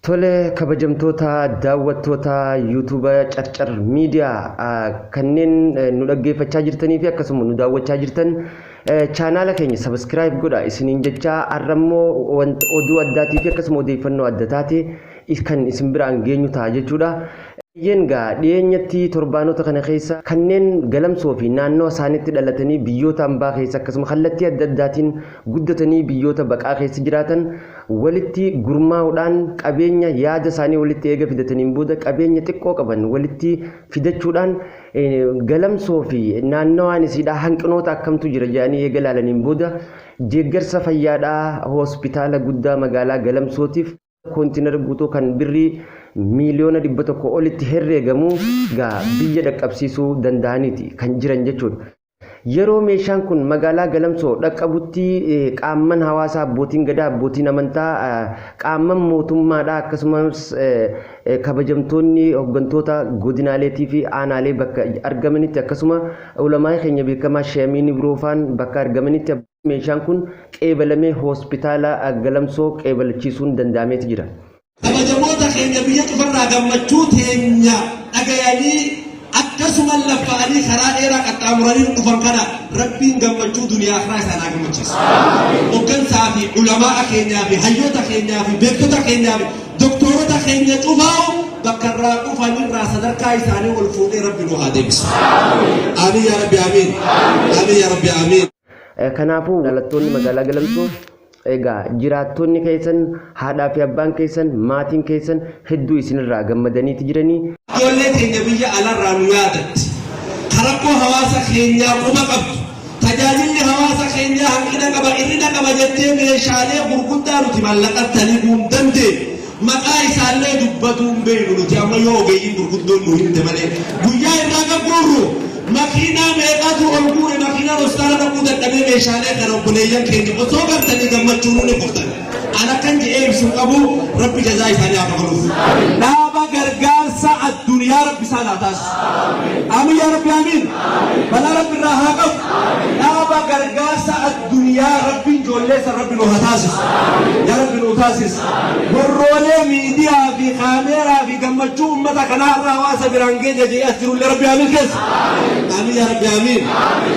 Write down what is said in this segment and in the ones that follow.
Tole kabajamtoota daawwattoota yuutuuba Carcar Miidiyaa kanneen nu dhaggeeffachaa jirtanii fi akkasuma nu daawwachaa jirtan chaanaala keenya sabiskiraayib godha isiniin jechaa har'ammoo oduu addaatii fi akkasuma odeeffannoo adda taate kan isin biraan geenyu ta'a jechuudha. Eeyyeen gaa dhiyeenyatti torbaanota kana keessa kanneen Galamsoo fi naannawa isaaniitti dhalatanii biyyoota ambaa keessa akkasuma kallattii adda addaatiin guddatanii biyyoota baqaa keessa jiraatan walitti gurmaa'uudhaan qabeenya yaada isaanii walitti eega fidataniin booda qabeenya xiqqoo qaban walitti fidachuudhaan Galamsoo fi naannawaan isiidhaa hanqinoota akkamtu jira jedhanii eega ilaalaniin booda deeggarsa fayyaadhaa hospitaala guddaa magaalaa Galamsootiif koontiinara guutuu kan birrii miiliyoona 100 olitti herreegamu gaa biyya dhaqqabsiisuu danda'aniiti kan jiran jechuudha. Yeroo meeshaan kun magaalaa Galamsoo dhaqqabutti qaamman hawaasaa abbootiin gadaa abbootiin amantaa qaamman mootummaadhaa akkasumas kabajamtoonni hoggantoota godinaaleetii fi aanaalee bakka argamanitti akkasuma ulamaa keenya beekamaa Sheemiin Ibroofaan bakka argamanitti Meeshaan kun qeebalamee Hoospitaala Galamsoo qeebalachiisuun danda'ameeti jira. Kabajamoota keenya biyya cufarraa gammachuu teenya dhagayanii akkasuman laffa'anii karaa dheeraa qaxxaamuranii nu dhufan kana Rabbiin gammachuu duniyaa akhiraa isaan haa gammachiisu. Hoggansaa fi ulamaa'a keenyaa fi hayyoota keenyaa fi beektota keenyaa fi doktoorota keenya cufaa'u bakka irraa dhufanirraa sadarkaa isaanii ol fuudhee Rabbi nu haa deebisu. Aamiin yaa Rabbi aamiin. Aamiin yaa Rabbi aamiin. Kanaafuu dhalattoonni magaalaa Galamsoo egaa jiraattonni keessan haadhaa fi abbaan keessan maatiin keessan hedduu isinirraa gammadaniiti jiranii. Ijoollee teenya biyya alarraa nu yaadatti. Ka rakkoo hawaasa keenyaa quba qabdu. Tajaajilli hawaasa keenyaa hanqina qaba, irrina qaba jettee meeshaalee gurguddaa nuti maallaqatti taliguu hin dandeenyu. Maqaa isaallee dubbatuu hin beeknu nuti amma yoo ogeeyyiin gurguddoon nu himte malee. Guyyaa irraa gad guurru makiinaa meeqatu ol guure makiinaan hospitaala dhaquu dadhabee meeshaalee kana obboleeyyan keenya osoo gartanii gammachuunuu ni kuftan. An akkan je'ee ibsu hin qabu Rabbi jazaa isaanii haa kafaluuf. Dhaaba gargaarsa addunyaa Rabbi isaan haa taasisu. Aamiin yaa Rabbi aamiin. Balaa Rabbi irraa haa qabu. Dhaaba gargaarsa addunyaa Rabbiin ijoollee san Rabbi nu haa taasisu. Yaa Rabbi nu taasisi. Warroolee miidiyaa fi kaameeraa fi gammachuu ummata kanaa irraa hawaasa biraan geenya jedhee as jirullee Rabbi haa milkeessu. Aamiin yaa Rabbi aamiin.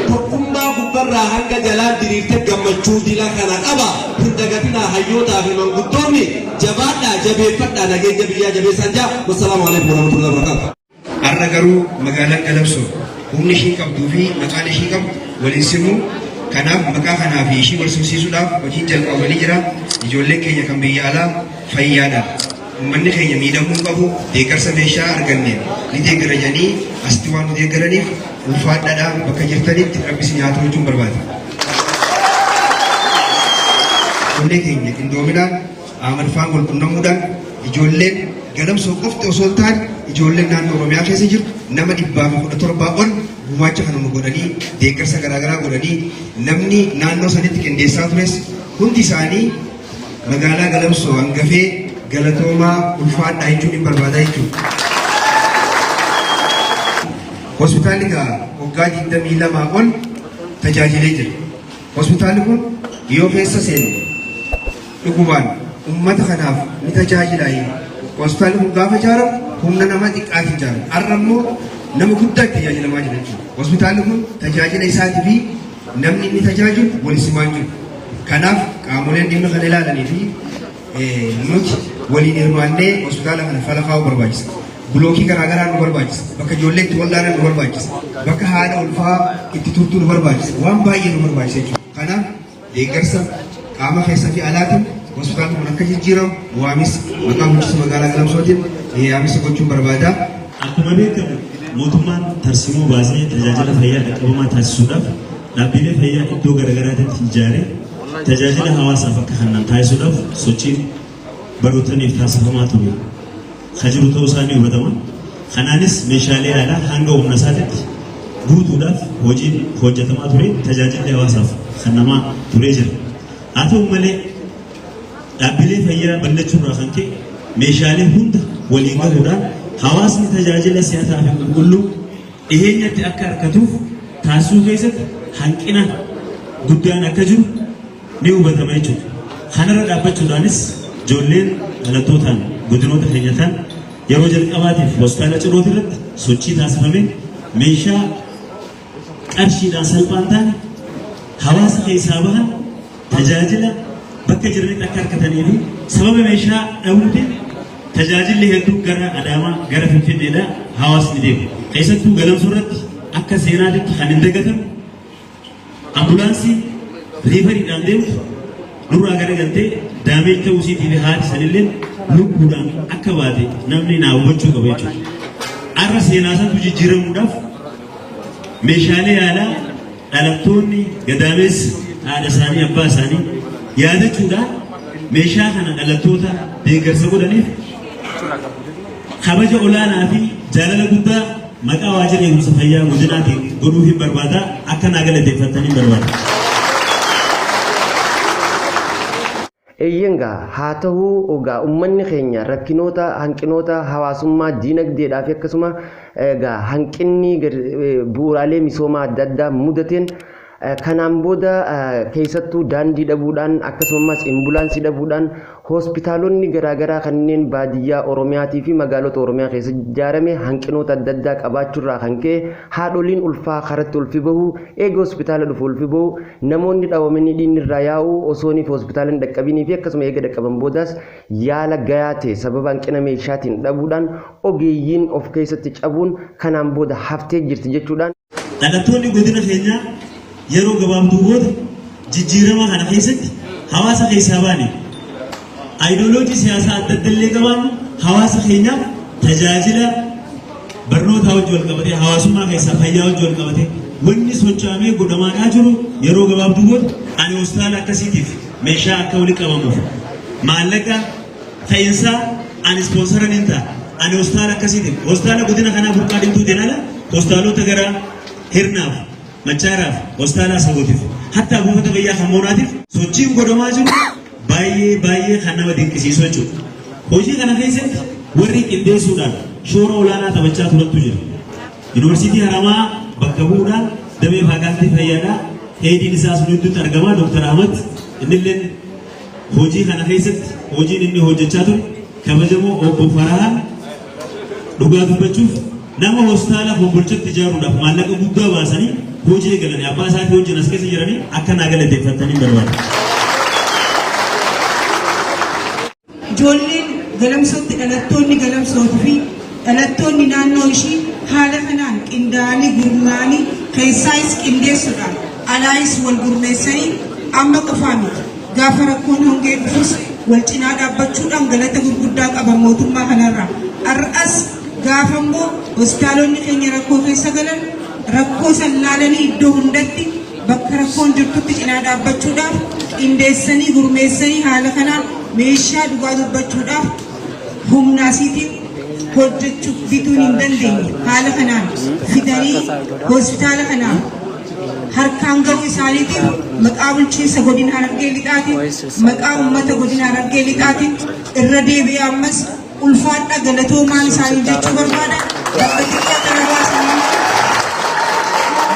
Tokkummaa gubbarraa hanga jalaa diriirte gammachuu dila kana qaba. Hin dagatinaa hayyootaa fi manguddoonni jabaadhaa jabeeffadhaa nageenya biyyaa jabeessaan jaa. Wassalaamu alaikum warahmatullahi wabarakatuh. Har'a garuu magaalaan Galamsoo humni ishiin qabduu fi maqaan ishii qabdu wal hin simu. Kanaaf maqaa kanaa fi ishii wal simsiisuudhaaf hojiin jalqabamanii jira. Ijoolleen keenya kan biyya alaa fayyaadhaan uummanni keenya miidhamuu hin qabu. Deeggarsa meeshaa arganne ni deeggarra jedhanii asitti waan nu deeggaraniif ulfaadhaadha bakka jirtanitti rabbi isin haa ta'u jechuun barbaada. Ijoollee keenya qindoominaan Ahmad faan wal qunnamuudhaan ijoolleen Galamsoo qofti osoo hin taane ijoolleen naannoo Oromiyaa keessa jirtu nama 117 ol gumaacha kana nu godhanii deeggarsa garaagaraa godhanii namni naannoo sanitti qindeessaa tures hundi isaanii magaalaa Galamsoo hangafee galatoomaa ulfaadhaa jechuun hin barbaadaa jechuudha. Hospitaalli gaa waggaa 22 ol tajaajilee jira. Hospitaalli kun yoo keessa seenne dhugumaan ummata kanaaf ni tajaajilaayi. Hospitaalli kun gaafa ijaaramu humna nama xiqqaatiin ijaarame. Har'a immoo nama guddaa itti tajaajilamaa jira jechuudha. Hospitaalli kun tajaajila isaatii fi namni inni tajaajilu wal simaa hin jiru. Kanaaf qaamoleen dhimma kana ilaalanii fi nuti waliin hirmaannee hospitaala kana fala kaa'uu barbaachisa. Bulookii garaagaraa nu barbaachisa. Bakka ijoollee itti wal'aanan nu barbaachisa. Bakka haadha ulfaa itti turtu nu barbaachisa. Waan baay'ee nu barbaachisa jechuudha. Kanaaf deeggarsa qaama keessa fi alaatiin hospitaalli kun akka jijjiiramu waamis maqaa bulchiinsa magaalaa Galamsootiin yaamisa gochuun barbaada. Akkuma beekamu mootummaan tarsiimoo baasee tajaajila fayyaa dhaqqabamaa taasisuudhaaf dhaabbilee fayyaa iddoo garaagaraatitti ijaaree tajaajila hawaasaaf akka kennan taasisuudhaaf sochiin barootaniif taasifamaa ture kan jiru ta'uu isaa ni hubatama. Kanaanis meeshaalee yaalaa hanga humna isaatitti guutuudhaaf hojiin hojjetamaa ture tajaajilli hawaasaaf kennamaa turee jira. Haa ta'u malee dhaabbilee fayyaa bal'achuu irraa kan ka'e meeshaalee hunda waliin gahuudhaan hawaasni tajaajila si'ataa fi qulqulluu dhiheenyatti akka argatuuf taasisuu keessatti hanqina guddaan akka jiru ni hubatama jechuudha. Kanarra dhaabbachuudhaanis ijoolleen dhalattootaan godinoota keenya ta'an yeroo jalqabaatiif hospitaala Cirooti irratti sochii taasifame meeshaa qarshiidhaan salphaan taane hawaasa keessaa bahan tajaajila bakka jiranitti akka argatanii fi sababa meeshaa dhabuutiin tajaajilli hedduu gara Adaamaa gara Finfinneedha hawaasni deemu. Keessattuu Galamsoo irratti akka seenaatitti kan hin dagatamne ambulaansii riifariidhaan deemtu nurraa garagaltee daamee ta'uu isiitii fi haati sanillee lubbuudhaan akka baate namni naa hubachuu qaba jechuudha. Har'a seenaa santu jijjiiramuudhaaf meeshaalee yaalaa dhalattoonni gadaameessa haadha isaanii abbaa isaanii yaadachuudhaan meeshaa kana dhalattoota deeggarsa godhaniif kabaja olaanaa fi jaalala guddaa maqaa waajjira eegumsa fayyaa godinaatiin godhuu hin barbaada akka naa galateeffattanii barbaada. Eeyyen gaa haa tahuu gaa ummanni keenya rakkinoota hanqinoota hawaasummaa diinagdeedhaa fi akkasuma gaa hanqinni bu'uuraalee misoomaa adda addaa mudateen kanaan booda keessattuu daandii dhabuudhaan akkasumas imbulaansii dhabuudhaan hospitaalonni garaagaraa kanneen baadiyyaa Oromiyaatii fi magaalota Oromiyaa keessa ijaarame hanqinoota adda addaa qabaachuurraa kan ka'e haadholiin ulfaa karatti ulfi bahu eega hospitaala dhufu ulfi bahu namoonni dhawamanii dhiigni irraa yaa'u osooniif hospitaala hin dhaqqabinii fi akkasuma eega dhaqqaban boodaas yaala gayaa ta'e sababa hanqina meeshaatiin dhabuudhaan ogeeyyiin of keessatti cabuun kanaan booda haftee jirti jechuudhaan. Dhalattoonni godina keenyaa yeroo gabaabduu booda jijjiirama kana keessatti hawaasa keessaa baane ayidooloojii siyaasaa adda adda illee qabaannu hawaasa keenyaaf tajaajila barnootaa wajji wal qabatee hawaasummaa keessaa fayyaa wajji wal qabatee wanni socho'amee godhamaadhaa jiru yeroo gabaabduu booda ani hospitaala akkasiitiif meeshaa akka wali qabamuuf maallaqa ta'insaa ani ispoonsara nin ta'a. Ani hospitaala akkasiitiif hospitaala godina kanaa burqaa dhimtuutiin ala hospitaalota gara Hirnaaf, Machaaraaf, hospitaala Asabootiif hattaa buufata fayyaa kan Moonaatiif sochiin godhamaa jiru baay'ee baay'ee kan nama dinqisiisu jechuudha. Hojii kana keessatti warri qindeessuudhaan shoora olaanaa taphachaa turantu jira. Yuunivarsiitii Haramaa bakka bu'uudhaan damee faakaaltii fayyaadhaa heediin isaas nu gidduutti argama Dr. Ahmad innilleen hojii kana keessatti hojiin inni hojjechaa ture kabajamoo obbo Farahaan dhugaa dubbachuuf nama hospitaala Kombolchatti ijaaruudhaaf maallaqa guddaa baasanii hojii eegalanii abbaa isaatii wajjin as keessa jiranii akka naa galateeffattanii barbaada. Ijoolleen Galamsootti dhalattoonni Galamsootii fi dhalattoonni naannoo ishii haala kanaan qindaa'anii gurmaa'anii keessaayis qindeessuudhaan alaayis wal gurmeessanii amma qofaa miti. Gaafa rakkoon hongee dhufus wal cinaa dhaabbachuudhaan galata gurguddaa qaban mootummaa kanarraa. Har'as gaafa immoo hospitaalonni keenya rakkoo keessa galan rakkoo san laalanii iddoo hundatti bakka rakkoon jirtutti cinaa dhaabbachuudhaaf qindeessanii gurmeessanii haala kanaan meeshaa dhugaa dubbachuudhaaf humna asiitiin hojjechuuf bituun hin dandeenye haala kanaan fidanii hospitaala kanaaf harkaan ga'uu isaaniitiif maqaa bulchiinsa godina Harargee Lixaatiin maqaa uummata godina Harargee Lixaatiin irra deebi'ee ammas ulfaadha galatoomaan isaanii jechuu barbaada. Bakka xiqqoo tana baasanii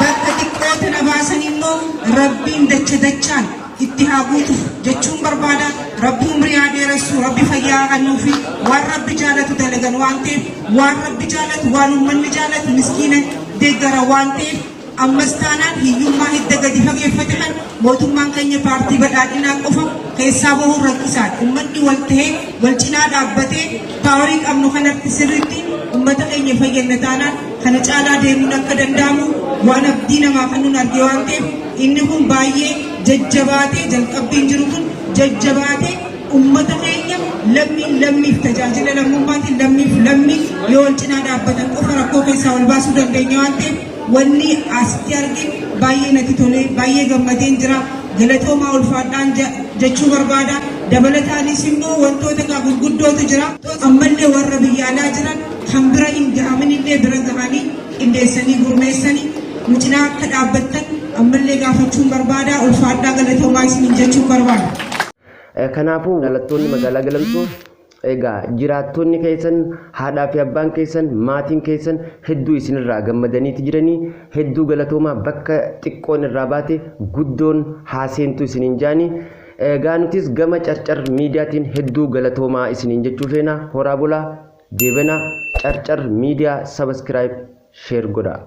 bakka xiqqoo tana baasanii immoo Rabbiin dacha dachaan itti haa guutuuf jechuun barbaada. Rabbi umrii haa dheeressu, Rabbi fayyaa haa kennuu fi waan Rabbi jaalatu dalagan waan ta'eef waan Rabbi jaalatu waan uummanni jaalatu miskiina deeggara waan ta'eef ammas taanaan hiyyummaa hidda gadi fageeffate kan mootummaan keenya paartii badhaadhinaa qofa keessaa bahuun rakkisaadha. Uummanni wal ta'ee wal cinaa dhaabbatee paawarii qabnu kanatti sirriitti uummata keenya fayyadna taanaan kana caalaa deemuun akka danda'amu waan abdii namaa kan nun arge waan ta'eef inni kun baay'ee jajjabaatee jalqabbiin jiru kun jajjabaatee uummata keenya lammiin lammiif tajaajila lammummaatiin lammiif lammii yoo wal cinaa dhaabbatan qofa rakkoo keessaa wal baasuu dandeenya waan ta'eef wanni asitti argin baay'ee natti tolee baay'ee gammadeen jira galatoomaa ulfaadhaan jechuu barbaada. Dabalataanis immoo wantoota gaa gurguddootu jira. Ammallee warra biyya alaa jiran kan bira hin gahamin illee bira gahanii qindeessanii gurmeessanii nu cinaa akka dhaabbattan ammallee gaafachuun barbaada. Ulfaadhaa galatoomaa isiniin jechuun barbaada. Kanaafuu dhalattoonni magaalaa Galamsoo egaa jiraattonni keessan haadhaa fi abbaan keessan maatiin keessan hedduu isinirraa gammadaniiti jiranii hedduu galatoomaa bakka xiqqoon irraa baate guddoon haaseentu isiniin jaanii. Egaa nutis gama Carcar Miidiyaatiin hedduu galatoomaa isiniin jechuu feena. Horaa bulaa, deebana. Carcar Miidiyaa subscribe, share godhaa.